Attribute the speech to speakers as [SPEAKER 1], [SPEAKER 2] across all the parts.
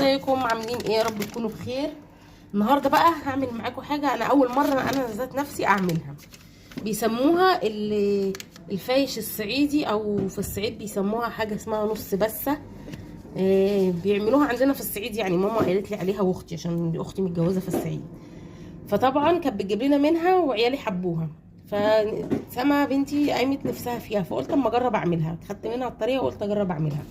[SPEAKER 1] ازيكم؟ عاملين ايه؟ يا رب تكونوا بخير. النهارده بقى هعمل معاكم حاجة انا اول مرة انا ذات نفسي اعملها. بيسموها الفايش الصعيدي، او في الصعيد بيسموها حاجة اسمها نص بسه. بيعملوها عندنا في الصعيد، يعني ماما قالت لي عليها واختي، عشان اختي متجوزة في الصعيد، فطبعا كانت بتجيب لنا منها وعيالي حبوها. فسما بنتي قامت نفسها فيها، فقلت اما اجرب اعملها. خدت منها الطريقة وقلت اجرب اعملها.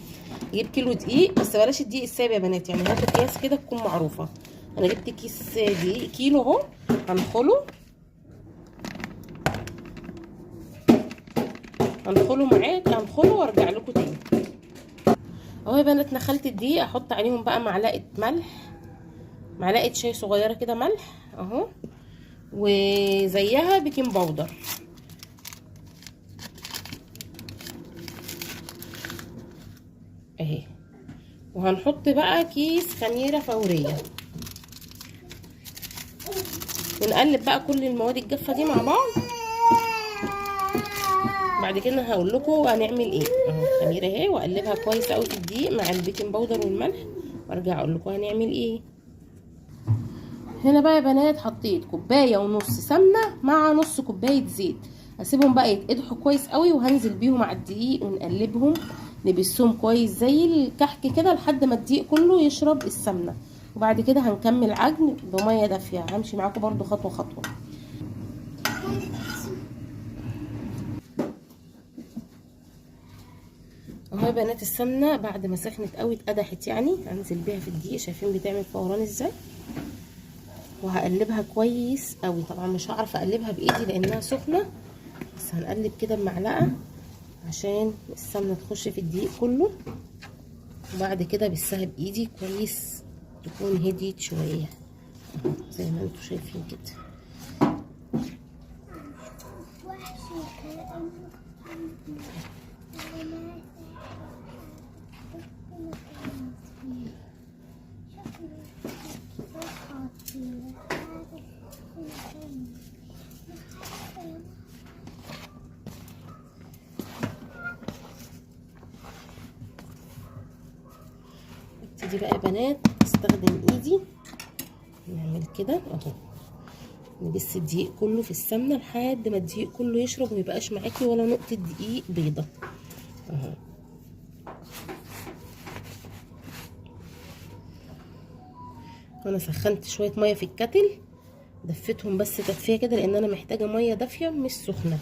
[SPEAKER 1] جيب كيلو دقيق، بس بلاش الدقيق الساب يا بنات، يعني هاتوا اكياس كده تكون معروفة. انا جبت كيس دقيق كيلو اهو، هنخله معاك، هنخله وارجع لكم تاني. اهو يا بنات نخلت الدقيق، احط عليهم بقى معلقه ملح، معلقه شاي صغيرة كده ملح اهو، وزيها baking powder. اهي. وهنحط بقى كيس خميره فورية، ونقلب بقى كل المواد الجافه دي مع بعض. بعد كده هقول لكم هنعمل ايه. اهو الخميره اهي، واقلبها كويس قوي في الدقيق مع ال baking powder والملح، وارجع اقول لكم هنعمل ايه. هنا بقى يا بنات حطيت كوباية ونص سمنه مع نص كوباية زيت، هسيبهم بقى يتقدحوا كويس قوي، وهنزل بيهم على الدقيق ونقلبهم، نبسهم كويس زي الكحك كده لحد ما الدقيق كله يشرب السمنة. وبعد كده هنكمل عجن بميه دافيه. همشي معاكم برده خطوة خطوة. اهو يا بنات السمنة بعد ما سخنت قوي اتقدحت، يعني هنزل بيها في الدقيق. شايفين بتعمل فوران ازاي؟ وهقلبها كويس قوي. طبعا مش هعرف اقلبها بايدي لانها سخنة، بس هنقلب كده بمعلقه عشان السمنة تخش في الدقيق كله. وبعد كده بسها بايدي كويس تكون هديت شوية زي ما انتم شايفين كده. ابتدي بقى يا بنات استخدم ايدي، نعمل كده اهو، نبس الدقيق كله في السمنة لحد ما الدقيق كله يشرب وميبقاش معاكي ولا نقطة دقيق بيضة اهو. انا سخنت شوية مية في الكتل، دفيتهم بس تدفيه كده لان انا محتاجه مية دافيه مش سخنة،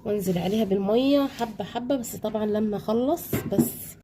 [SPEAKER 1] وانزل عليها بالمية حبه حبه، بس طبعا لما اخلص بس